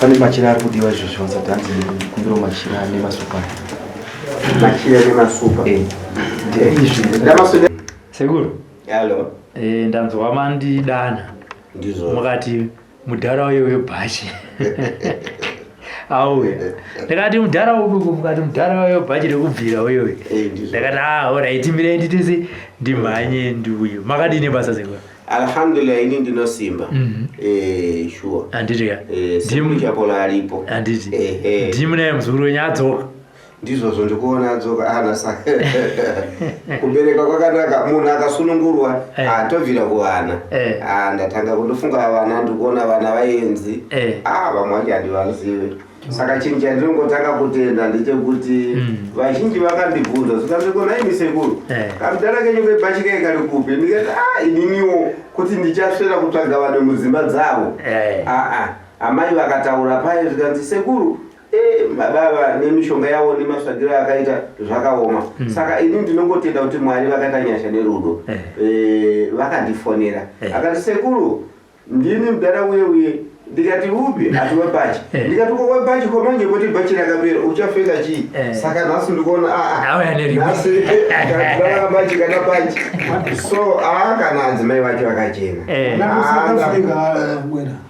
Pane machira ari kudiwa izvozvo vasati hanzi kumbiro machira nemasupa. Machira nemasupa. Eh. Izvi. Ndamasupa. Sekuru. Hello. Eh, ndanzwa mandidana. Ndizvo. Mukati mudhara uyo webhachi. Auya. Ndakati mudhara upi mukati mudhara uyo bhachi rekubvira uyo. Eh, ndizvo. Ndakati ah, alright mirei nditese ndimhanye ndiuye. Makadini basa sekuru? Alhamdulillah ini ndinosimba. Eh, sure. Handiti ka? Eh, sekuru Chapola aripo. Handiti. Ehe. Ndimi naye muzukuru wenyu adzoka. Ndizvozvo ndikuona adzoka ana saka. Kubereka kwakanaka munhu akasunungurwa Eh. atobvira kuvana. Eh. Ah, ndatanga kundofunga vana ndikuona vana vaenzi. Eh. Ah, vamwe vacho handivazive. Saka chinhu chandinongotanga kutenda ndechekuti vazhinji vakandibvunza zvikanzi ko nhaimi sekuru Eh. kamudhara kenyu kebhachi kai kari kupi ndikati ah ininiwo kuti ndichaswera kutsvaga vanhu mudzimba dzavo Eh. aa amai vakataura paye zvikanzi sekuru eh, baba nemishonga yavo nematsvagiro akaita zvakaoma saka ini ndinongotenda kuti mwari vakaita nyasha nerudo Eh. Eh, vakandifonera Eh. akati sekuru ndini mudhara uye uye ndikati upi ati webhachi Eh. ndikati ko webhachi ko manje kuti bhachi rakapera uchapfeka chii Eh. saka nhasi ndikuona aa Auya nerimwe. nhasi bhachi kana bhachi so aa kana adzimai vacho vakachena Eh. Ah,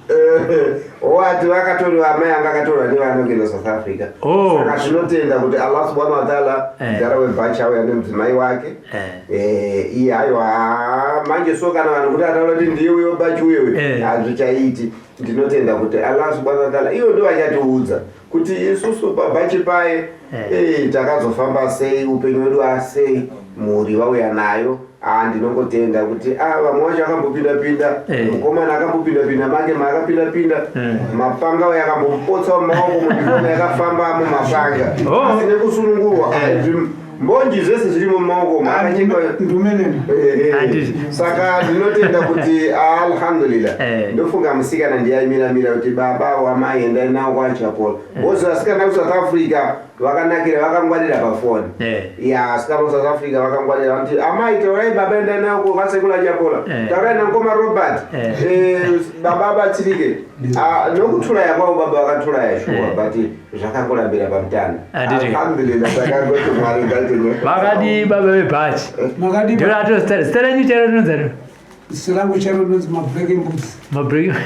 Eh, wati vakatorwa amai anga akatorwa nevana kuenda South Africa Oh. saka zvinotenda kuti Allah subhanahu wa ta'ala Eh. mudhara webhachi auya nemudzimai wake Eh. Eh, iye aiwa manje so kana vanhu kuti ataura kuti ndiye uyo bhachi uyo Eh. hazvichaiti ndinotenda kuti Allah subhanahu wa ta'ala iyo ndo vachatiudza kuti isusu pabhachi paye Eh. eh, takazofamba sei upenyu hwedu asei mhuri vauya nayo ah ndinongotenda kuti ah vamwe vacho akambopinda-pinda Eh. mukomana akambopinda-pinda make maakapinda-pinda Eh. mapanga uyo akambopotsa mumaoko mundifona yakafamba mumapanga Oh. asi nekusunungurwa Eh. mbonji zvese zviri mumaoko maakachekwa Ndumenene. Eh, eh. Handiti. saka ndinotenda kuti alhamdulillah Eh. ndofunga musikana ndiyaimiramira kuti baba wamai endai nawo kwachapola bozi vasikana kusouth africa vakanakira vakangwarira pafoni Eh. ya asikana kusouth africa vakangwarira vanoti amai taurai baba endai nawo kwasekuru achapola Eh. taurai namukoma robert Eh. Eh, baba abatsirike Ah, nokutulaya kwavo baba vakatulaya shuwa Eh. but zvakangorambira pamutana Handiti. alhamdulillah takangoti mwari ngatinye Makadi baba vebhachi. Makadi Ndiro ato zita zita renyu chero rinonzi ani? zita rangu chero rinonzi mabreaking boots. Mabreak.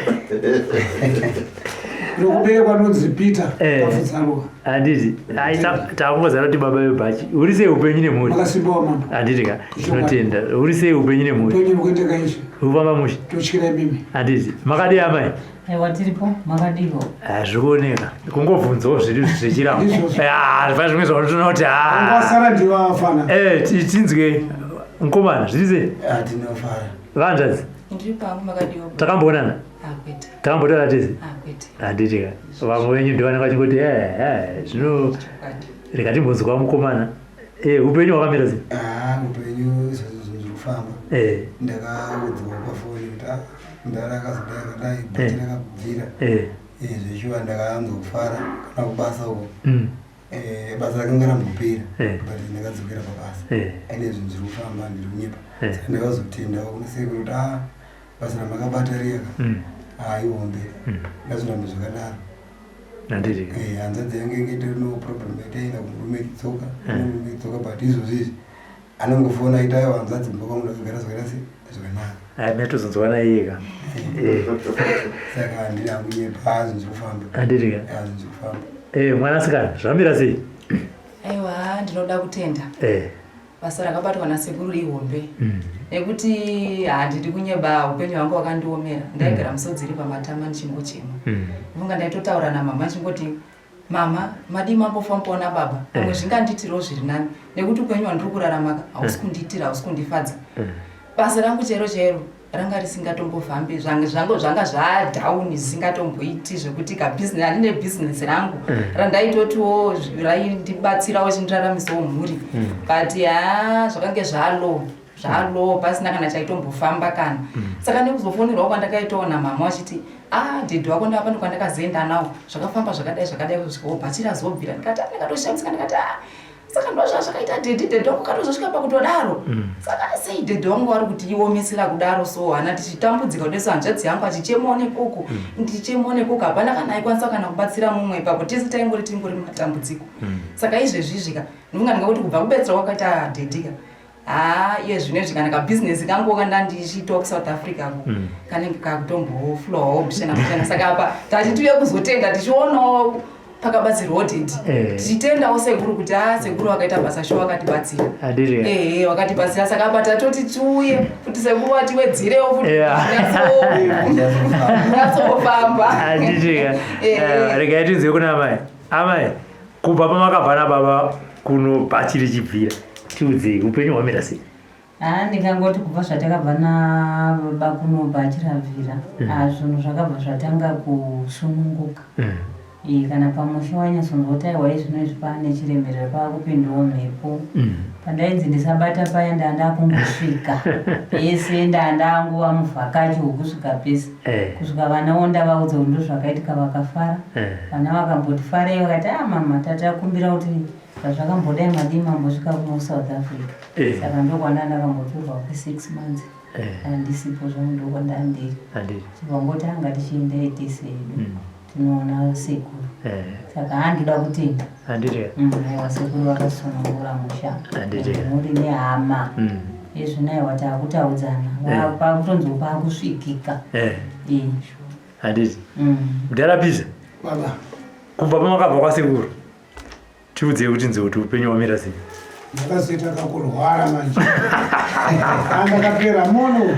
Rokuberekwa rinonzi Peter Eh. Kafutsaruka. Handiti. Ai takungoziva kuti baba vebhachi. Uri sei upenyu nemhuri? Makasimba wamambo. Handiti ka. Tinotenda. Uri sei upenyu nemhuri? Upenyu hukuendeka izvi. Hufamba mushe. Totyira imimi. Handiti. Makadi amai. Aiwa tiripo makadiwo. Ah, zviri kuoneka. Kungobvunzawo zviri zvechirango. Ndizvozvo. Ah, pane zvimwe zvatinoti ah. Wasara ndiwo afana. Eh, tinzwe mukomana zviri sei? Tinofara. Vanzvadzi Ndiri pangu makadiwo. takamboonana. Akwete. Takambotaura tese. Akwete. Handiti ka. Vamwe venyu ndivanenge vachingoti eh eh zvino Chokwadi. rega timbonzwa mukomana. Eh, upenyu hwakamira sei? Ah, upenyu izvozvo zvinhu zviri kufamba. Eh, Ndakaudzwa pafoni kuti ah, mudhara akazodai akadai bhachi rakabvira. eh. Eh, zveshuwa ndakaanzwa kufara kana kubasa uko. Mm. Eh, basa rakanga rambopera Eh. but ndakadzokera pabasa. Eh. Aine zvinhu zviri kufamba ndiri kunyepa. Eh. Saka ndakazotendawo kuna sekuru kuti ah, basa ramakabata riyaka. Ah, ihombe. Ngazvirambe zvakadaro. Handiti ka. Eh, hanzvadzi yangu yange itori no problem yataenda kumurume ichidzoka murume ichidzoka but izvozvi izvi anongofona aita aiwa hanzvadzi mumba kwangu ndakagara zvakaita se zvakanaka Ai metozonzwa naiye ka. Eh, saka handina kunyepa zvinhu zviri kufamba handiti ka. Ah, zvinhu zviri kufamba Eh, mwanasikana zvamira sei? Aiwa ndinoda kutenda. Eh. Basa rakabatwa nasekuru ihombe. Mm. Nekuti handidi kunyeba upenyu hwangu hwakandiomera. Ndaigara musodzi iri pamatama ndichingochema. Ndinonga ndaitotaura namama ndichingoti mama madii mambofambawo nababa pamwe Eh. zvingandiitirawo zviri nani nekuti upenyu hwandiri kurarama ka hausi kundiitira hausi kundifadza. Basa rangu chero chero ranga risingatombofambi zvanga zvanga zvanga zvadhauni zvisingatomboiti zvekuti kabhizinesi handine bhizinesi rangu randaitotiwo raindibatsirawo chindiraramisawo mhuri but haa zvakange zvalow zvalow pasina kana chaitombofamba kana saka nekuzofonerwa kwandakaitawo namama vachiti ah dhedhi wako ndapano kwandakazoenda nawo zvakafamba zvakadai zvakadai kusvika wobva chirazobvira ndikati ah ndikatoshamisika ndikati ah. Saka ndo zvazvakaita dhedhi, dhedhi wangu katozosvika pakutodaro. Saka sei dhedhi wangu vari kuti iomesera kudaro so hana tichitambudzika kudai so hanzvadzi yangu achichemawo nekoko, ndichichemawo nekoko, hapana kana aikwanisa kana kubatsira mumwe ipapo, tese taingori tingori mumatambudziko. Saka izvezvizvi ka ndinonga ndingakuti kubva kubetsera kwakaita dhedhi ka, haa iye zvino izvi kana kabhizinesi kangu kanda ndichiitawo kuSouth Africa ko kanenge kakutomboflowawo mbichana mbichana. Saka apa tati tiuye kuzotenda tichionawo pakabatsirwawo dhedhi, tichitendawo sekuru kuti haa sekuru vakaita basa sho, vakatibatsira. Handiti? Ehe, vakatibatsira. Saka apa tatoti tiuye kuti sekuru vatiwedzirewo futi nyatsofamba. Handiti ka? Regai tinzwe kuna amai. Amai, kubva pamakabva nababa kuno bhachi richibvira, tiudzei upenyu hwamira sei? Haa, ndingangoti kubva zvatakabva nababa kuno bhachi rabvira, haa, zvinhu zvakabva zvatanga kusununguka. Kana pamusha wanyatsonzwa kuti aiwa, izvino izvi paane chiremerera, paakupindawo mhepo. Pandainzi ndisabata paya, ndaa ndakungosvika pese, ndaa ndangova muvhakachi wokusvika pese, kusvika vanawo ndavaudza kuti ndozvakaitika, vakafara. Vana vakamboti farei, vakati, a mama, tatakumbira kuti zvazvakambodai madii mambosvika kuno South Africa. Saka ndokwandaa ndakambotorwa kwe6 months, andisipo zvangu, ndokwandandiri. Handiti? Chibvangoti anga tichiendai tese hedu tinoona sekuru. Saka handoda kutenda. Handiti? Aiwa, sekuru vakasunungura musha. Handiti. Mhuri nehama, izvino aiwa taakutaudzana, pakutonzwa paakusvikika. Handiti? Mudhara Pisa, Baba. kubva pamakabva kwasekuru, tiudzei kuti nzwe kuti upenyu hwamira sei? Ndakazoita kakurwara manje, andakapera mono.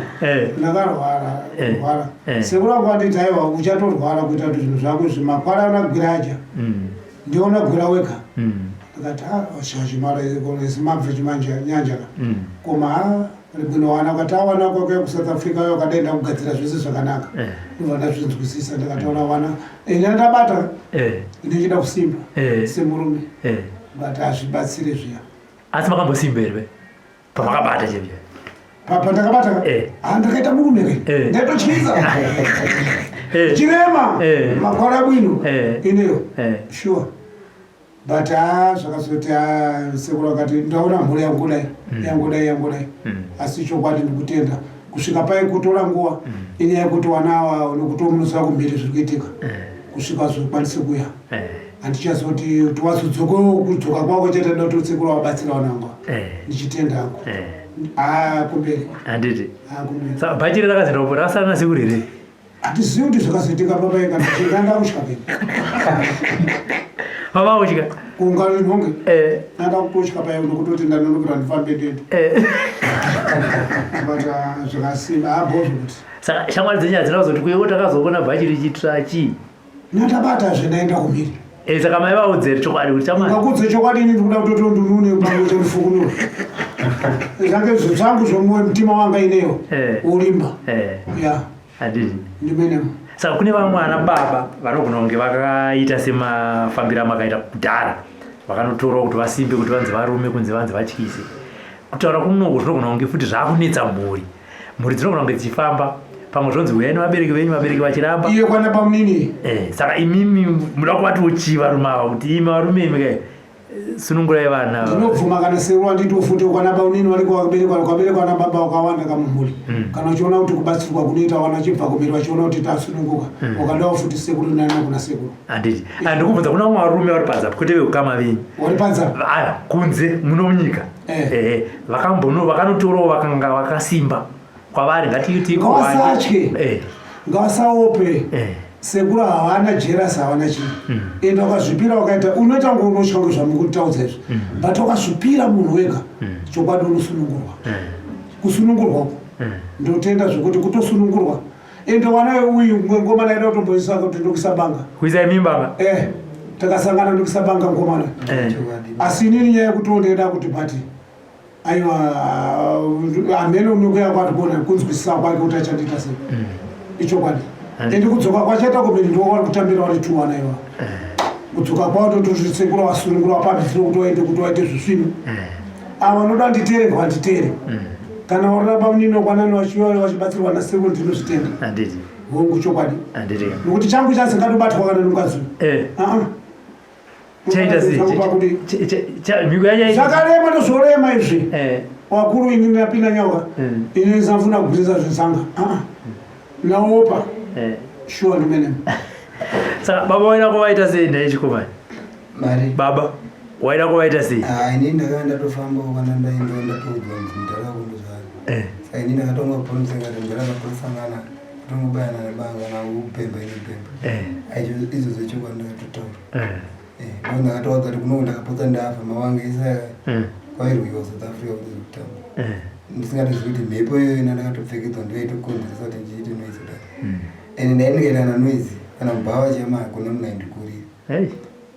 Ndakarwara rwara. Sekuru wangu anditi, aiwa, uchatorwara kuita kuti zvinhu zvako zvimakwara anagwira aja, ndiona gwira wega. Ndikati, shashimara zimabve chimanje nyanja ka, koma ha ribwino wana ukati awana kwake kuSouth Africa yo akadaenda kugadzira zvese zvakanaka. Ndobva ndazvinzwisisa, ndikataura wana ine ndabata, ndichida kusimba semurume, but hazvibatsire zviya. Asi makambosimba here pamakabata chepya? Pandakabata, ha, ndakaita murume ke. Ndaitotyisa, chirema, makwara bwino, ineyo sure, but ha, zvakazoti ha, sekuru akati ndaona mhuri yangu dai, yangu dai, yangu dai. Asi chokwadi ndikutenda kusvika pai kutora nguva, inyaya yekuti wana awa nekutomunoziva kumhiri zviri kuitika, kusvika zokwanise kuya. Handichazoti kuti wazodzoka, kudzoka kwako chatada kuti sekuru wabatsira vanangu. Ndichitenda hangu. Ha, kumberi. Handiti? Ha, kumberi. Saka bhachi rakazoenda kupo, rakasara nasekuru here? Handizivi kuti zvakazoitika papai, kana ndanda kutya peni. Mama kutya? Kungano inhonge. Ndanda kutotya pai nokutoti ndanonokera ndifambe ndende, but zvakasimba habho zvokuti. Saka shamwari dzenyu hadzina kuzoti kuiwo takazoona bhachi richitsva chii? Ndandabatazve ndaenda kumhiri. Saka mai vaudzere chokwadi kuti chamwari? Ngakudze chokwadi, ini ndikuda kutoti ndunune pamwe chandifukunura zvange zvangu zvomuwe mutima wanga ineyo ulimba ya. Handiti? Ndimenemo. Saka kune vamwe ana baba vanogona kunge vakaita semafambiro amakaita kudhara, vakanotorwa kuti vasimbe, kuti vanzi varume, kunzi vanzi vatyise. Kutaura kunoko zvinogona kunge futi zvaakunetsa mhuri. Mhuri dzinogona kunge dzichifamba pamwe zvonzi uyai nevabereki venyu, vabereki vachiramba. Iye kwana pamunini. Saka imimi muda kuvatiwo chii varume ava, kuti imi varume imi kai sunungurai vana? Ndinobvuma kana sekuru anditofuti kwana pamunini variko vakaberekwa, vakaberekwa nababa vakawanda kamumhuri. Kana uchiona kuti kubatsirwa kunoita vana chibva kumhiri, vachiona kuti tasununguka, wakadawo futi sekuru nana kuna sekuru. Handiti? Ndikubvunza kuna vamwe varume vari panze apo, kwete veukama venyu. Wari panze apo? Aya kunze muno munyika. Vakambono vakanotorawo vakanga vakasimba kwavari, ngatiiti. Ngavasatye, ngavasaope. Sekuru havana jealous, havana chii. Ende wakazvipira wakaita, unoita ngo unotya ngo zvamukutaudza izvi, but wakazvipira munhu wega, chokwadi unosunungurwa. Kusunungurwa uko ndotenda zvekuti kutosunungurwa. Ende wana uyu ngomana ida kutomboisa kuti ndokuisa banga. Kuisai mimba? Takasangana ndokuisa banga ngomana. Asi inini nyaya yekuti ndeda kuti, but aiwa, hamene unokuya kwati kuona kunzwisisa kwake kuti achandiita sei. Ichokwadi, ende kudzoka kwachaita kumhiri ndokwari kutambira vari tu wana iwa. Kudzoka kwavo totozvisekura vasunungura vapamhidziro kuti waende, kuti waite zvisvinu. Ava vanoda nditere, ngavatitere. Kana waramba munini wakwanani vachiva vachibatsirwa nasekuru, ndinozvitenda. Handiti? Hongu, chokwadi. Handiti? Nokuti changu chasingatobatwa kana nomukadzi uyu. Aa. Chaita sei? Pakuti Mhiko yacho zvakarema ndozvorema izvi. Eh. Wakuru ini ndapinda nyoka. Ini ndisafuna kugwiza zvisanga. Ah. Naopa. Eh. Sure ndimene. Saka baba waida kuvaita sei nhai chikomana? Mari. Baba waida kuvaita sei? Ah, ini ndakanga ndatofambawo kana ndainda ndatoudzwa kuti mudhara wako ndozvaari. Eh. Saka ini ndakatonga kupromise ngati mudhara patosangana totongobayana nebanga kana kubhemba inobhemba. Eh. Aicho izvozvo chokwadi ndakatotaura. Eh. Eh, ndo ndakatoudza kuti kuno ndakapotsa ndafa mawanga ese Eh. kwairwiwa South Africa kuti kutamba. Eh. Ndisingatozivi kuti mhepo iyoyo ina ndakatopfekedzwa ndiyo yaitokonzeresa kuti ndiite noise kudai. Mm. Ende ndaindikaita na noise kana mubhawa chema hakuna munhu aindikurira. Hey.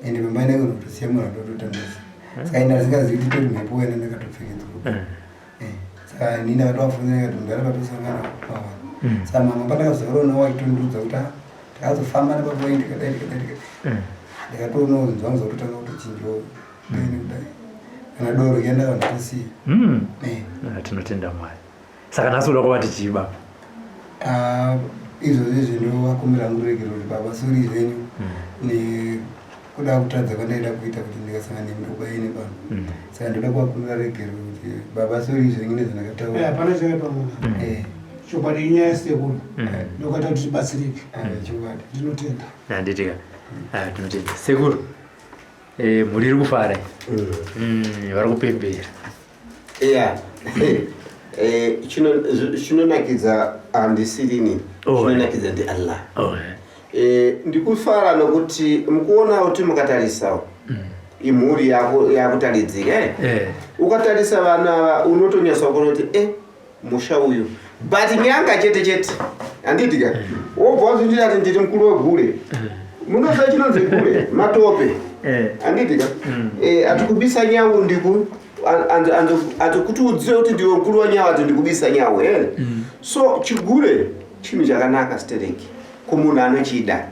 Ende pamba ndaigona kutosiya munhu atototambisa. Saka ini ndasingazivi kuti itori mhepo ina ndakatopfekedzwa. Eh. Eh, Saka ini ndakatovafunira ndikati mudhara patosangana pavanhu. Mm. Saka mama pandakazoona wachitondiudza kuti ah, takazofamba nepapoint kadai kadai kadai. Eh. Ndakatoonawo zvinhu zvangu zvakutotanga kutochinjawo kudai nekudai. Kana doro riya ndakabva ndatosiya. Mm. Eh. Ah, tinotenda Mwari. Saka nhasi uda kuvati chii baba? Ah, izvozvo izvi ndovakumbira hangu ruregerero kuti baba sori zvenyu nekuda kutadza kwandaida kuita kuti ndikasangana nemi ndokubayai nepano. Mm. Saka ndoda kuvakumbira ruregerero kuti baba sori zvenyu Eh, nezvandakataura. hapana chakaipa mwana. Eh, Chokwadi inyaya yesekuru. Mm. Ndokuita kuti tibatsirike. ah, chokwadi. Ndinotenda. Handitika. Ah, tinotenda. Sekuru. Eh, mhuri iri kufara. iyi. Mm, vari kupembera. Yeah. Eh, chinonakidza handisirini Oh, chinonakidza ndi Allah. Oh. Eh, ndikufara nokuti mukuona kuti mukatarisawo imhuri yako yakutaridzika eh? Eh. Ukatarisa vana ava unotonyatsa kuona kuti eh, musha uyu but nyanga chete chete handitika wobva wazvindira ati ndiri mukuru wegure munoziva chinonzi gure matope Eh. handitika eh, atikubisa nyau ndiku ati kuti udzive kuti ndiwe mukuru wenyau ati ndikubisa nyau here so chigure chinhu chakanaka stereki kumunhu anochida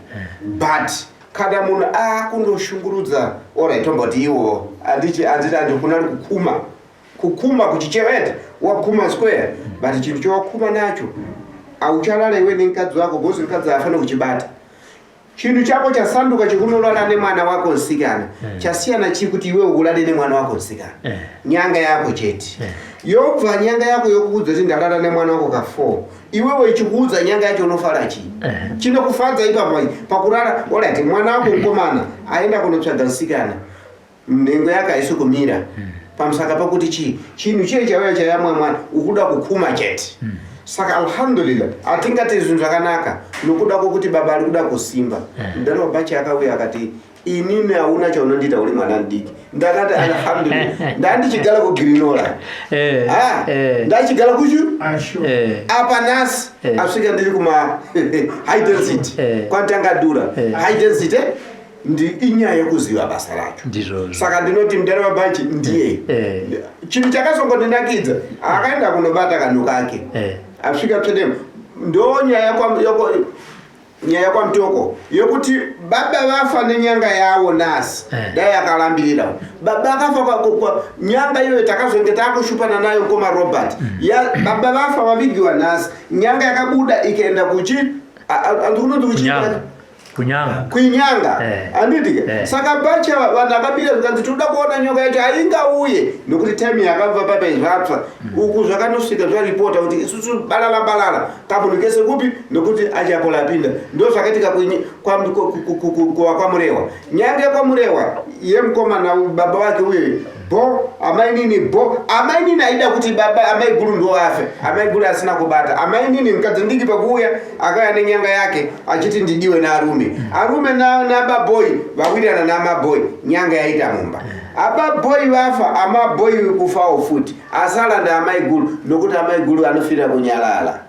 but kana munhu akundoshungurudza orit tomboti iwo anditi anditi andikuna ari kukuma kukuma kuchichevete wakuma square but chinhu chawakuma nacho auchalala iwe nemukadzi wako because mukadzi haafani kuchibata chinhu chako chasanduka chekunorara nemwana wako musikana chasiyana chii kuti iwe urare nemwana wako musikana Eh. nyanga yako chete yobva nyanga yako yokuudza kuti ndarara nemwana wako ka4 iwewe ichikuudza nyanga yacho unofara chii Eh. chinokufadza ipapo pakurara orit mwana wako mukomana aenda kunotsvaga musikana nhengo yake haisi kumira pamusaka pakuti chii chinhu chiye chauya chayamwa mwana ukuda kukuma chete saka alhamdulillah hatingati zvinhu zvakanaka nokuda kwokuti baba ari kuda kusimba mudhara wabachi akauya akati inini hauna chaunondiita uri mwana mudiki ndakati alhamdulillah ndandichigara kugrinola Eh. Ah, Eh. ndachigara kuchu Asho. Eh. apa nhasi Eh. asvika ndiri kuma high density Eh. kwatangadura Eh. high density ndi inyaya yekuziva basa racho Ndizvozvo. saka ndinoti mudare wabhachi ndiye Eh. chinhu chakazongondinakidza akaenda kunobata kanhu kake Eh. asvika tsvedemo ndo nyaya nyaya kwamutoko yokuti baba vafa nenyanga yavo nasi Eh. dai akarambirira baba akafa nyanga iyoyo takazonge takushupana nayo koma Robert ya baba vafa vavigiwa nhasi nyanga yakabuda ikaenda kuchi andikunonzi kuchi Kunyanga. Kunyanga. kuinyanga Eh. handiti Eh. saka bacha vanhu akabira zvikanzi tinoda kuona nyoka yacho haingauye nokuti time yakabva papa zvatsva uku zvakanosvika zvaripota kuti isusu balala balala kamunhu kese kupi nokuti achapola apinda ndo zvakaitika kuwa kwamurewa nyange kwamurewa yemukomana baba wake uye bo amainini bo amainini aida kuti baba amaiguru ndo afe amaiguru asina kubata amainini mukadzi ndiki pakuuya akauya nenyanga yake achiti ndidiwe naarume arume nababhoi vawirirana namabhoi nyanga yaita mumba ababhoi vafa amabhoi kufawo futi asala ndaamaiguru nokuti amaiguru anofira kunyalala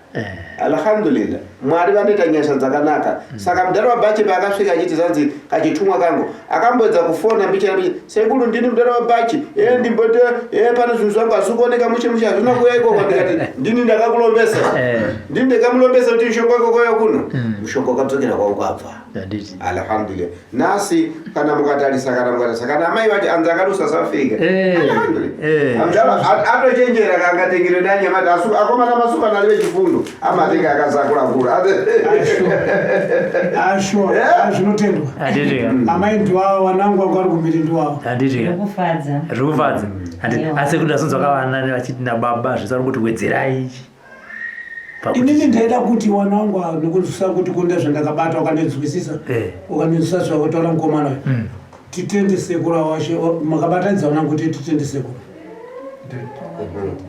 alhamdulillah mwari vanoita nyasha dzakanaka saka mudhara wabhachi paakasvika achiti zanzi kachitumwa kangu akamboedza kufona mbichana mbichana sekuru ndini mudhara wabhachi e ndimbote e pane zvinhu zvangu hazvi kuoneka mushe mushe hazvina kuuya ikoko ndikati ndini ndakakulombesa Eh. ndini ndakamulombesa kuti mushonga ikokoyo kuno mushonga wakadzokera kwaukabva Handiti. alhamdulillah nasi kana mukatarisa kana mukatarisa kana amai vacho anzi akarusa South Africa Eh, eh. Alhamdulillah. Atochenjera kangatengere danyamati akomana masukana ali vechifundo amatenga akazakulakula. Ashuwa, zvinotendwa. Amai ndiwavo, vanangu vangu vari kumberi ndiwavo. Zvirikufadza. Zvirikufadza. Asi kuti ndasonzwa kavana vachiti nababa zvese vari kuti wedzerai ichi. Inini ndaida kuti wana wangu nekunzwisisa kuti kune zvandakabata ukandinzwisisa. Eh. Ukandinzwisisa zvakataura mukomana uyu. Titende sekuru awashe makabatanidza vanangu kuti titende sekuru.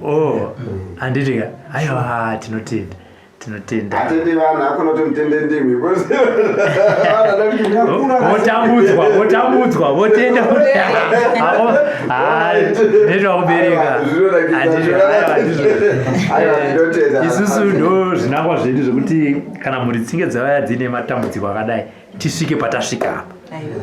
Oh, handiti ka? Aiwa, tinotenda. Tinotenda. Atende vanhu akona kuti mutende ndimi. Votambudzwa, votambudzwa, votenda kuti netoa kubereka. Handiti, aiwa, ndizvo. Aiwa, tinotenda. Isusu ndo zvinangwa zvedu zvekuti kana mhuri dzinge dzavaya dziine matambudziko akadai tisvike patasvika apa.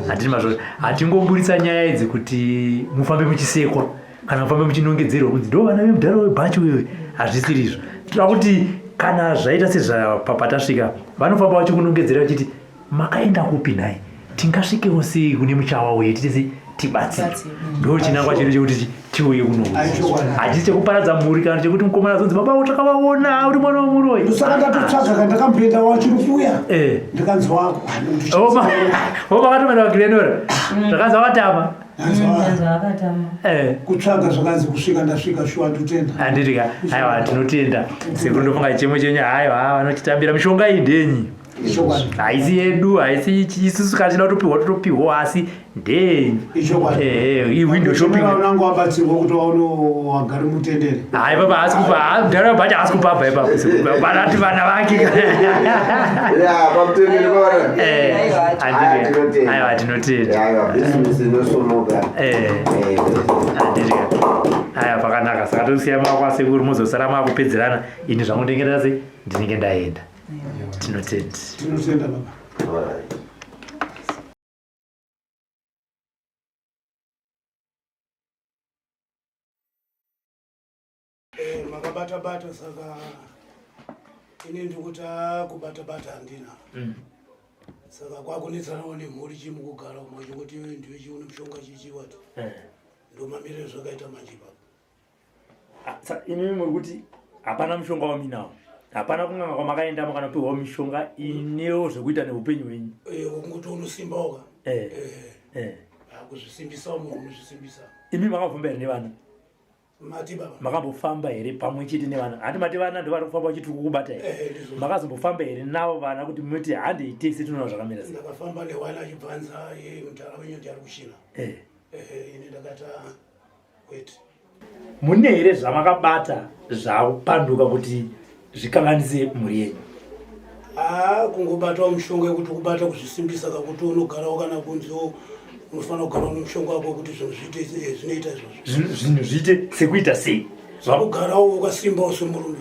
Handiti mazvo hatingoburitsa nyaya idzi kuti mufambe muchisekwa kana mufambe muchinongedzerwa kunzi ndo vana vemudhara webhachi wewe. Hazvisiri izvo. Tinoda kuti kana zvaita sezvapatasvika vanofamba vachikunongedzera vachiti makaenda kupi nhai, tingasvikewo sei kune muchawa uye titese tibatsire. Ndo chinangwa chedu chekuti tiuye kuno. Hachisi chekuparadza mhuri kana chekuti mukomana azonzi baba avo takavaona uri mwana wemuroyi. Ndosaka ndatotsvaga kandakamboenda wachiri kuuya. Ndikanzi wako. Vakatomenda vaGlenora. Zvakanzi vakatama. Zvakatama. Kutsvaga zvakanzi kusvika ndasvika shuwa ndotenda. Handiti ka? Aiwa tinotenda. Sekuru ndofunga chemo chenyu aiwa vanochitambira mishonga iyi ndenyi. Haisi yedu, haisi isusu kana tichida kutopihwa totopihwa asi ndenyi. Iwindow shopping. Unango wabatsirwa kuti waone wagari mutendere. Hayi baba haasi kupa, mudhara webhachi haasi kupa abva ipapo. Vanati vana vake. Ya, pamutendere paona. Handiti. Aiwa tinotenda. Aiwa, business inosumuka. Handiti. Aiwa pakanaka. Saka tosiya maoko asekuru muzosara makupedzerana. Ini zvangu ndinenge ndase ndinenge ndaenda. Tinotenda. Tinotenda baba. All right. Makabata bata saka ini ndikuti kubata bata handina. Saka kwakunetsanawo nemhuri chii mukugara umo chikuti iwe ndiwe chiune mushonga chichi wati. Ndomamiriro zvakaita manje ipapo. Imimi muri kuti hapana mushonga waminawo. Hapana kun'anga kwamakaenda makanopiwa mishonga inewo zvekuita neupenyu hwenyu. Kungoti unosimbawo ka. Kuzvisimbisawo munhu unozvisimbisa. Imi makafamba here nevana? Mati baba. Makambofamba here pamwe chete nevana? Handi mati vana ndo vari kufamba vachiti kukubata here? Ndizvo. Makazombofamba here navo vana kuti muti handei tese tinoona zvakamira sei? Ndakafamba newana achibvanza iye mudhara wenyu ndiari kushina. Ini ndakati wait. Mune here zvamakabata zvapanduka kuti zvikanganise mhuri yenyu? Kungobatawo mushonga yekuti kubata kuzvisimbisa kakuti unogarawo kana kunziwo unofanira kugara une mushonga wako wekuti zvinhu zviite zvinoita izvozvo. Zvinhu zviite sekuita sei? Kugarawo ukasimbawo semurume.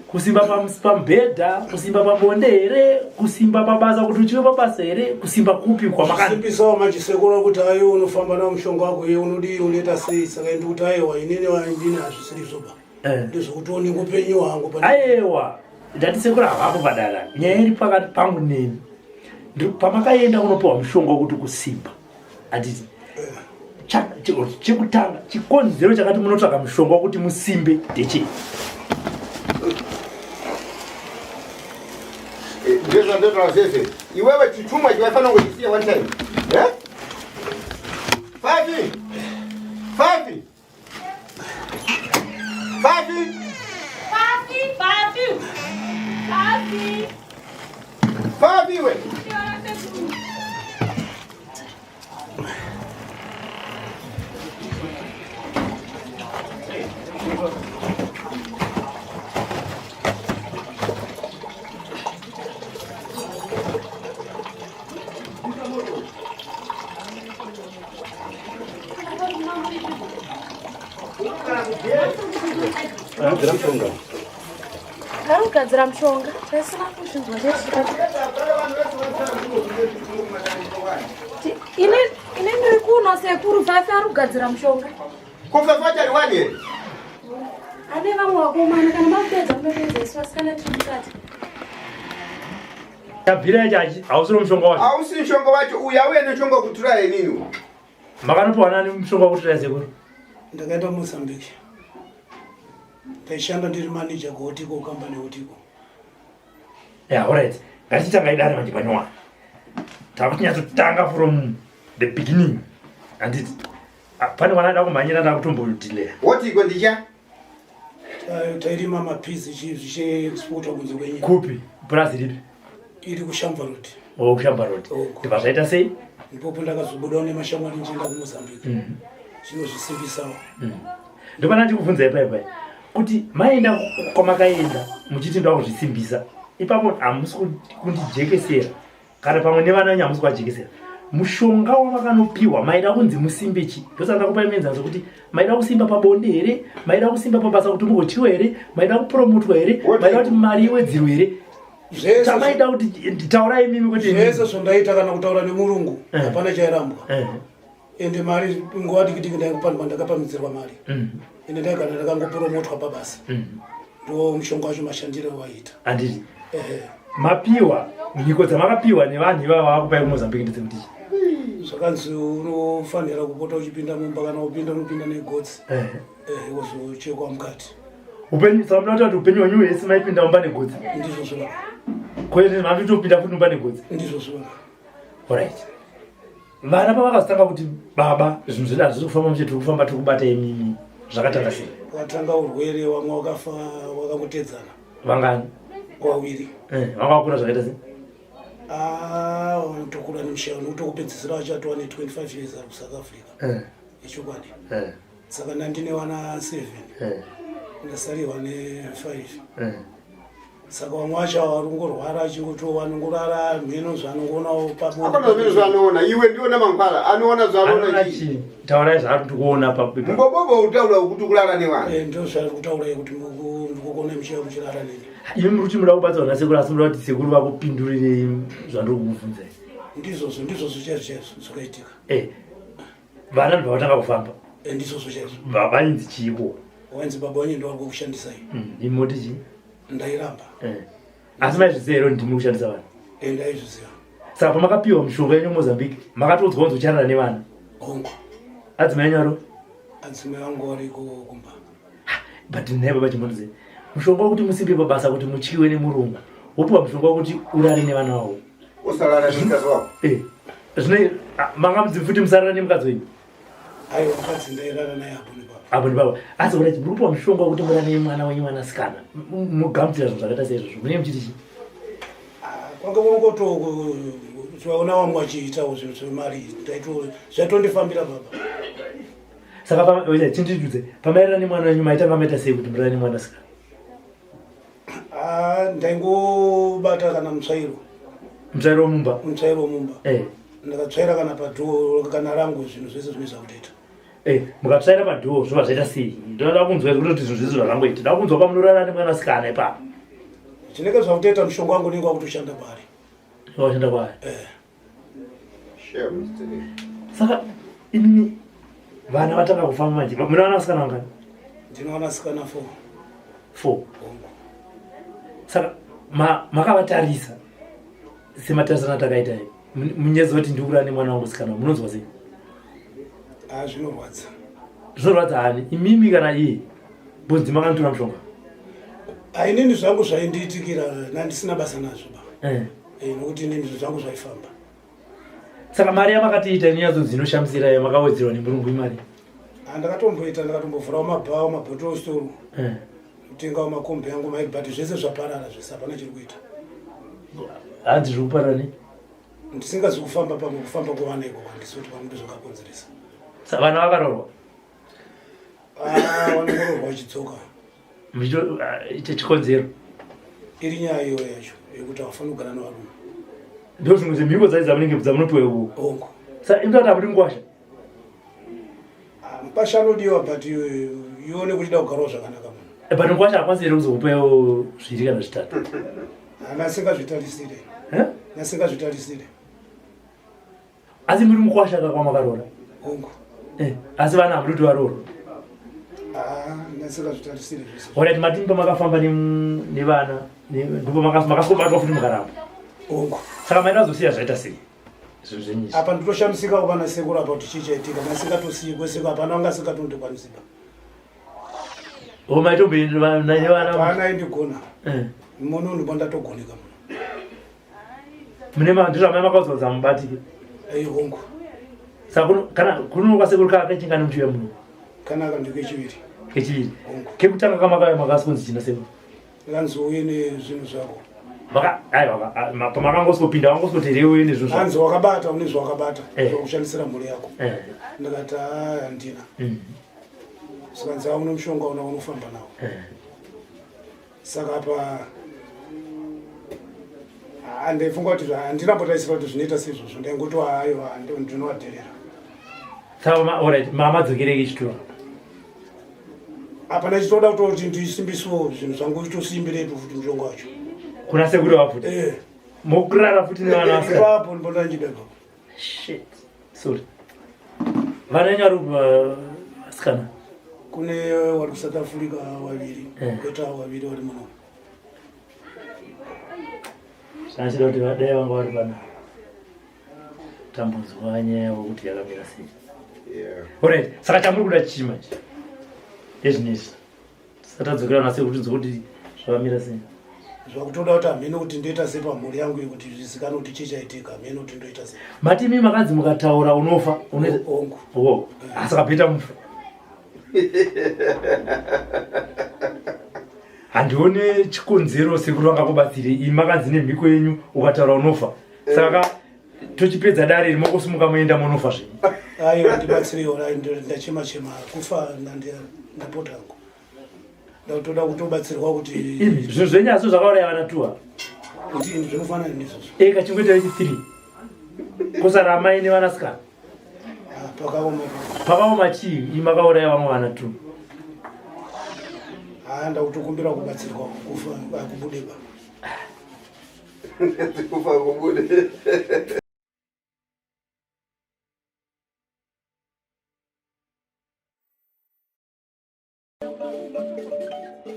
Kusimba pamubhedha, kusimba pabonde here, kusimba pabasa kuti uchive pabasa here, kusimba kupi kwamakani? Kusimbisawo manje sekuru kuti ayo unofamba nawo mushonga wako iye unodii unoita sei, saka ndi kuti aiwa inini ndini hazvisiri izvo ba. Ndezvekuti une upenyu hwangu pane. Aiwa, ndati sekuru havapo padara. Nyaya iri pakati pangu neni. Pamakaenda kunopiwa mushonga wekuti kusimba. Handiti? Chekutanga, chikonzero chakati munotsvaga mushonga wekuti musimbe ndechei? Ndizvo ndozvo zvese. Iwewe chichumwa chivafanira kuchisiya one time. Fafi! Fafi! Fafi! Fafi! Fafi! Fafi! Fafi we! Vari kugadzira mushonga. Taisina kuzvinzwa chete. Ini ndiri kuno sekuru Fafi ari kugadzira mushonga. Ko Fafi wacho ari wani here? Ane vamwe vakomana kana makupedza munopedza isu vasikana tiri mukati. Tabvira yacho achi hausiri mushonga wacho. Hausi mushonga wacho uyu auye nemushonga wekutura inini. Makanopiwa nani mushonga wekutura sekuru? Ndakaenda Mozambique. Ndaishanda ndiri manager kuHotiko company Hotiko. Yeah, alright. Ngatichitanga idare manje panyowani. Takutinyatsotanga from the beginning. Handiti. Ah, pane mwana ada kumhanyira ndakutombodelaya. Wotiko ndicha? Tairima mapizi zvichiexportwa kunze kwenyika. Kupi? Purazi ripi? Iri kuShamva Road. Oh, kuShamva Road. Ndibva zvaita sei? Ipopo ndakazobudawo nemashamwari ndichienda kuMozambique. Chinozvisimbisawo. Ndopana ndikubvunza ipaipai kuti maenda kwamakaenda muchiti ndoda kuzvisimbisa ipapo hamusi kundijekesera kana pamwe nevana venyu hamusi kuvajekesera mushonga wavakanopiwa maida kunzi musimbe chi ndosaka ndakupai muenzaniso kuti maida kusimba pabonde here maida kusimba pabasa kuti mugotyiwa here maida kupromotwa here maida kuti mari iwedzerwe here chamaida kuti taurai imimi kuti zvese zvandaita kana kutaura nemurungu eh. hapana chairambwa eh. ende mari nguva diki diki ndaingopandwa ndakapamidzirwa mari mm. ende ndaigara ndakangopromotwa pabasa mm. ndo mushonga wacho mashandiro waiita handiti mapiwa mhiko dzamakapiwa nevanhu ivava vakupai kumozambique ndedzekuti zvakanzi unofanira kupota uchipinda mumba kana upinda unopinda negotsi wozochekwa mukati upenyu saka munoita kuti upenyu hwenyu hwese maipinda mumba negotsi ndizvo zvona kwete makutopinda futi mumba negotsi ndizvo zvona orit Vana pavakazotanga kuti baba zvinhu zvedu hazvisi kufamba mushe tiri kufamba tiri kubata imimi zvakatanga sei? Watanga urwere wamwe wakafa wakangotedzana. Vangani? Wawiri. Eh, vanga vakura zvakaita sei? Ah, vanotokura nemushayo nokuti okupedzisira vachatova ne 25 years ari kuSouth Africa. Eh. Ichokwadi. Eh. Saka ndandine vana 7. Eh. Ndasarirwa ne 5. Eh. Saka vamwe vacho ava vari kungorwara achingoto vanongorara mheno zvaanongoonawo pabonde. Hapana mheno zvaanoona iwe ndiona mangwara anoona zvaanoona chii? Taurai zvaari kuona pa Mbobobo utaura kuti kurara nevana. Eh ndizvo zvaari kutaura kuti ndikukuona muchiya muchirara neni. Imi muri kuti muda kubatsirwa nasekuru asi muda kuti sekuru vakupindurirei zvandiri kukubvunzai. Ndizvozvo ndizvozvo chaizvo chaizvo zvakaitika. Eh vana ndibva vatanga kufamba. Eh ndizvozvo chaizvo. Vainzi chiiko? Wainzi baba wenyu ndo vari kukushandisai. Imi moti chii? Ndairamba. Eh. Asi maizviziva here kuti ndimi kushandisa vana? Eh, ndaizviziva. Saka pamakapiwa mishonga yenyu muMozambique, makatoudzwa kunzi ucharara nevana? Hongu. Adzimai enyu aro? Adzimai vangu variko kumba. But nhai baba Chimondze, mushonga wekuti musimbe pabasa kuti mutyiwe nemurungu, wopiwa mushonga wekuti urare nevana vavo. Usarara nemukadzi wako? Eh. Zvino manga futi musarara nemukadzi wenyu? Aiwa mukadzi ndairara naye apo nepapo. Apo nepapo. Asi kuti muri kupiwa mushonga wekuti murare nemwana wenyu mwanasikana. Mugamuchira zvinhu zvakaita seizvozvo. Munenge muchiti chii? Ah, kwanga kungoto twaona vamwe vachiitawo zvinhu zvemari ndaito zvaitondifambira baba. Saka pa chindidudze pamairara nemwana wenyu maitanga maita sei kuti murare nemwanasikana? Ah, ndaingobata kana mutsvairo. Mutsvairo wemumba? Mutsvairo wemumba. Eh. Ndakatsvaira kana padhoo kana rangu zvinhu zvese zvine zvakutoita. Eh, mukatsvaira padhoo zvobva zvaita sei? Ndinoda kunzwa kuti zvinhu zvese zvakangoita. Ndoda kunzwa pamunorara nemwanasikana ipapo. Zvinenge zvakutoita mushonga wangu unenge wakutoshanda kwaari. Wakushanda kwaari? Eh. Saka imimi vana vatanga kufamba manje. Mune vana vasikana vangani? Ndine vanasikana 4. 4. Saka makavatarisa sematarisano atakaita munyezo kuti ndikurara nemwana wangu sikana munonzwa sei? Ah, zvinorwadza. Zvinorwadza hani? Imimi kana iye? Bonzi makanotora mushonga? Ainini zvangu zvaindiitikira nandisina basa nazvo ba. Eh. Eh, nokuti inini zvinhu zvangu zvaifamba. Saka mari yamakatiita inonyatsonzi inoshamisira yamakawedzerwa nemurungu imari? Ah, ndakatomboita ndakatombovhurawo mabhawa mabhotoro store. Eh. Kutengawo makombi angu mairi but zvese zvaparara zvese hapana chiri kuita. Hanzi zviri kuparara nei? Ndisingazi kufamba pamwe kufamba kwevana ikoko handisi kuti pamwe ndozvakakonzeresa. Saka vana vakaroorwa? Ah, vanongoroorwa vachidzoka. Ah, chikonzero? Iri nyaya iyoyo yacho yekuti havafaniri kugara nevarume. Ndozvimwe zvemhiko dzacho dzamunenge dzamunopiwa ikoko. Hongu. Saka imi tati hamudi mukwasha? Ah, mukwasha anodiwa but ione kuchida kugarawo zvakanaka munhu. Eh, but mukwasha hakwanisi here kuzokupawo zviri kana zvitatu? Hana asingazvitarisire. Eh? Asingazvitarisire. Asi muri mukwasha ka kwamakaroora? Hongu. Eh, asi vana hamudi kuti varoorwe? Ah, ndasingazvitarisire zvese. Alright, matini pamakafamba nevana, ndipo makasobatwa futi mukaramba. Hongu. Saka maida kuzosiya zvaita sei? Zvinhu zvenyu izvi. Apa nditoshamisika kuva nasekuru apa kuti chii chaitika masingatosiyi kwese hapana wanga asingatondikwanisi ba. Oh, maitomboenda nevana? Hapana aindigona. Eh. Muno ndipo ndatogoneka muno. Mune ndizvo amai makaudzwa kuti hamubatike. Ei hongu. Saka kana kuno kwasekuru kachingani muchiuya muno? Kanaka ndekechiviri. Kechiviri. Hongu. Kekutanga kamakauya makasi china sekuru. Kanzi uye nezvinhu zvako. Vaka aiwa pamakangosopinda vangosoti here uye nezvinhu zvako. Kanzi wakabata une zvawakabata eh. zvakushandisira mhuri yako. Eh. Ndikati haa handina. Sikanzi hauna mushonga una unofamba nawo. Eh. Saka apa handaifunga kuti handina mbotarisira kuti zvinoita seizvozvo ndaingoti aiwa ndinowadherera. Saka alright mama dzokerei kechitoro. Apa ndachitoda kutoti ndisimbiswewo zvinhu zvangu chitosimbirepo futi mushonga wacho. Kuna sekuru vafuti. Eh. Mokurara futi nevana vasikana. Ipapo ndipo ndachida ipapo. Shit. Sorry. Vana venyu vari vasikana? Kune vari kuSouth Africa vaviri, eh. koita vaviri vari muno. Zvachida kuti vadai vanga vari pana. Tambonzwa nyaya yavo kuti yakamira sei. Yeah. Alright, saka chamuri kuda chii manje? Ezvinezvi. Tisatadzokera nase kuti nzwe kuti zvakamira sei. Zvakutoda kuti hameno kuti ndoita sei pamhuri yangu kuti zvizikanwe kuti chii chaitika hameno kuti ndoita sei. Mati imi makanzi mukataura unofa hongu. Oh, asi kapeta mufa. Handione chikonzero sekuru vangakubatsire imi makanzi nemhiko yenyu ukataura unofa. Saka tochipedza dare iri mokosimuka moenda monofa zvenyu. Aiwa ndibatsireiwo ndachema chema kufa ndapota hangu. Ndakutoda kutobatsirwa kuti imi zvinhu zvenyu asi zvakauraya vana tuwa. Kuti zvinofanana neizvozvo. Eh kachingoita vechi 3. Kusara amai nevanasikana. Ah, pakaoma. Pakaoma chii? Imi makauraya vamwe vana tu. Ah ndakutokumbira kubatsirwa kufa kubude ba. Kufa kubude. Thank you.